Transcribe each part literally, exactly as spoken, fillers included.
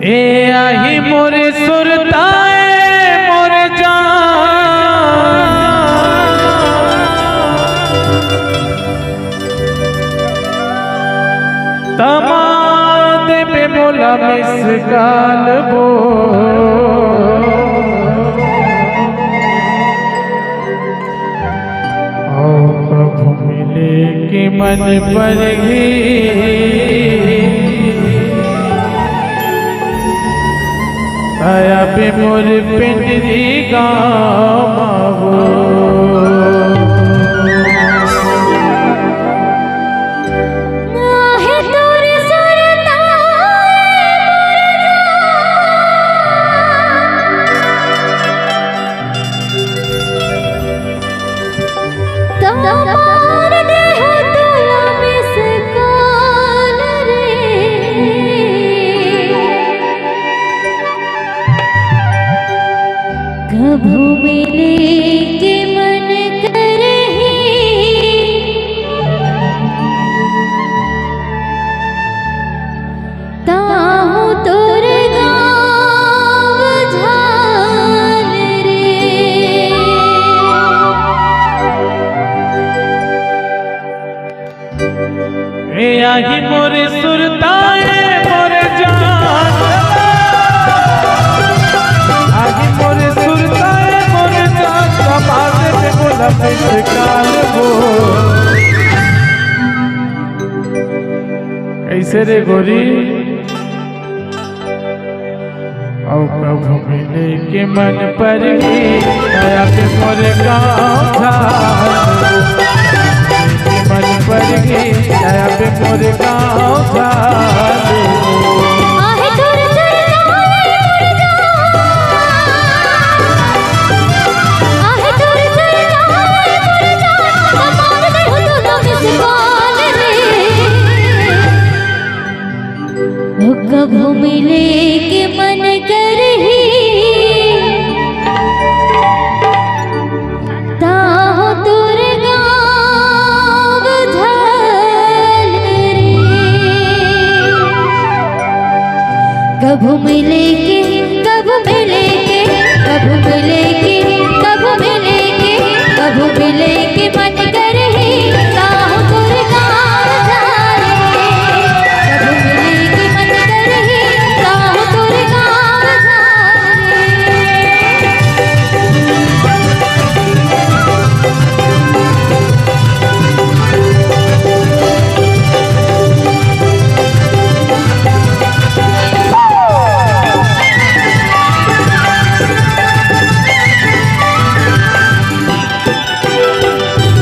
ए आही मोर सुरता ए मोर जान, तमा देबे मोला मिस कॉल वो। अउ कभू मिले के मन परही, आबे मोर पेंडरी गाँव वो। आहे तोर सुरता ए मोर जान, तमा देहूँ तोला मिस कॉल रे। कभू मिले के मन करही, ताहू तोर गाँव झाल रे। ए आही मोर सुरता ए मोर जान, आही मोर सुरता ए मोर जान, तमा देबे मोला मिस कॉल वो। कइसे रे गोरी? अउ कभू मिले के मन परही, आबे मोर गाँव झाल। मन परही, आबे मोर गाँव झाल। आहे तोर सुरता ए मोर जान, आहे तोर सुरता ए मोर जान, तमा देहूँ तोला मिस कॉल रे। ओ कभू मिले के मन करही, ताहू तोर गाँव झाल रे। कभू मिले के, कभू मिले के, कभू मिले के, कभू मिले के, कभू मिले के मन करही, ताहू तोर गाँव झाल रे। कभू मिले के मन करही, ताहू तोर गाँव झाल रे।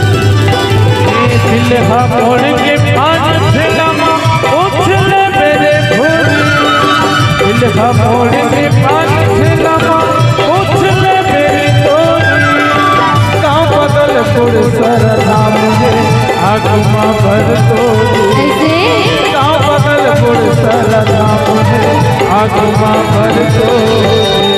ए दिल हा मोर के पान ठेला मा उछले मेरे भोरी। दिल हा मोर के पान ठेला मा उछले मेरे तोरी। गाँव बगलपुर सरधाम हे आगू मा भर तोरी। कइसे? गाँव बगलपुर सरधाम हे आगू मा भर तोरी।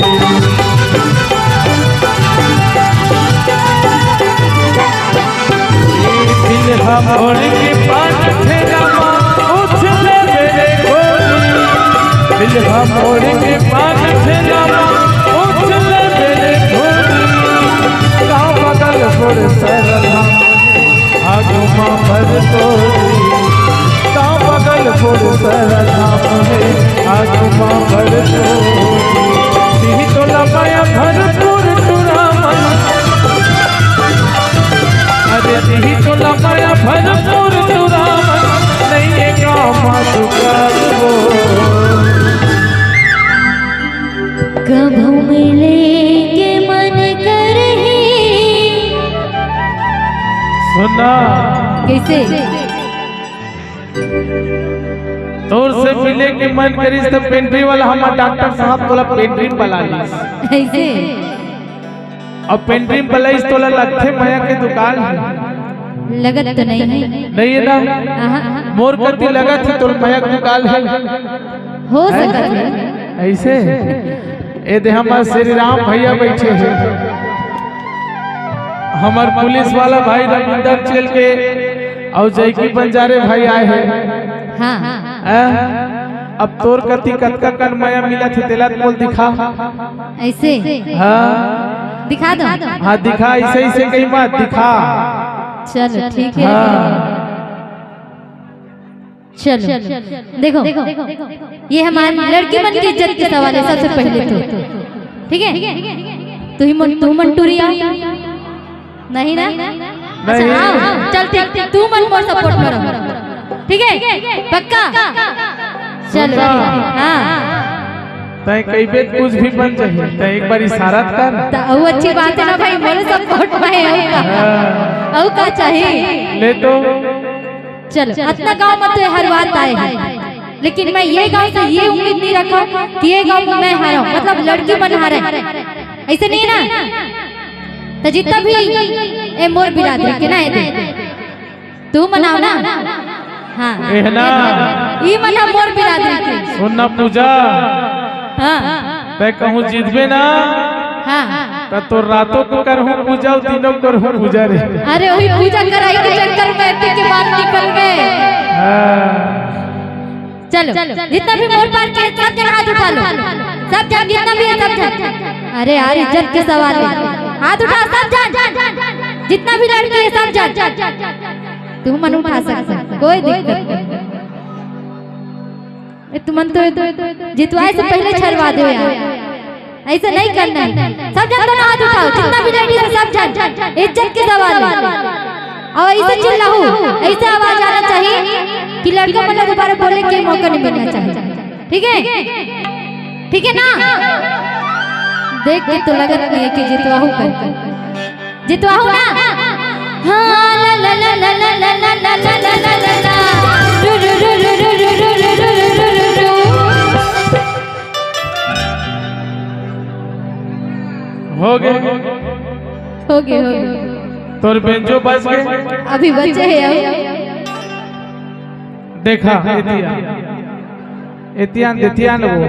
दिल हा मोर के पान ठेला मा उछले मेरे भोरी। दिल हा मोर के पान ठेला मा उछले मेरे भोरी। गाँव बगलपुर सरधाम हे आगू मा भर तोरी। गाँव बगलपुर सरधाम हे आगू मा भर तोरी। दिही तोला मया भरपूर टुरा मन। अरे दिही तोला मया भरपूर टुरा मन। नइये गाँव मा दुकान वो। कभू मिले के मन करही। सुना। कइसे? तोर से मिले के मन करिस त पेंड्री वाला हमर डॉक्टर साहब तोला पेंड्री म बला लिस। अइसे? अब पेंड्री म बलाइस तोला लगथे मया के दुकान हे। लगत तो नइ हे। नइ हे ना? आहा। मोर कति लगत हे तोला मया के दुकान हे। हो सकत हे। अइसे? ए दे हमर श्री राम भइया बइठे हे। हमर पुलिस वाला भाई रविंदर चेल के अउ जैकी बंजारे भाई आए हे। हाँ। हैं? अब तोर कति कतका कन मया मिलत हे, तेला तो मोल दिखा। ऐसे? हाँ। दिखा दो। हाँ, दिखा, ऐसे, ऐसे कहीं बात दिखा। चलो, ठीक है। हाँ। चलो, देखो, ये हमारी लड़की मन की इज्जत के सवाल है सबसे पहले तो, ठीक है? तू ही मन, तू मन टुरिया। नहीं ना? अच्छा, नहीं। आओ, आओ, चल ठीक, ठीक, तू मन मोर सपोर्ट करो, ठीक है? पक्का? चलो, ठीक है। हाँ। तय कई बेर कुछ भी बन जाही, तय एक बार इशारा कर। त अउ अच्छी बात है ना भाई, मोरे सपोर्ट में है, अउ का? हाँ। अउ का चाहिए? ले तो। चलो, अतना गांव में तो हर बात आए हैं, लेकिन मैं ये गांव से ये उम्मीद नहीं रखा कि ये गांव में मैं हारा, मतलब लड़की मन हारे, ऐसे नहीं ना। तो जितना भी ए मोर बिरादरी के ना, ए दे, तू मनाओ ना। हाँ। एहना। ई मना मोर बिरादरी के। सुन ना पूजा। हाँ। तय कहूँ जीतबे ना, हाँ। त तोर रातों को करहूँ पूजा अउ दिनों को करहूँ पूजा रे। अरे, वही पूजा कराई के चक्कर में एती के बाहर निकल गए। हाँ। चलो, जितना भी मोर पार के सब जन हाथ उठा लो, सब जन जितना भी है सब जन। अरे यार, इज्जत के सवाल है, हाथ उठा सब जन, जितना भी लड़की है सब जन। तुम मन उठा सकते हो, कोई दिक्कत नहीं। ए, तुमन तो जितवाए से पहले छलवा दो यार, ऐसे नहीं करना है। सब जन दोनों हाथ उठाओ, जितना भी लेडीज है सब जन, इज्जत के सवाल है। और ऐसे चिल्लाओ, ऐसे आवाज आना चाहिए कि लड़का मतलब दोबारा बोले के मौका नहीं मिलना चाहिए, ठीक है? ठीक है ना? देख के तो लगत नहीं है कि जितवाहू कर। जितवाहू ना? हाँ, ला, ला, ला। हो गए। हो गए, हो गए। तोर बेंजो बज गए। अभी बचे हैं अउ। देखा, एतिया। एतियान, देतियान वो।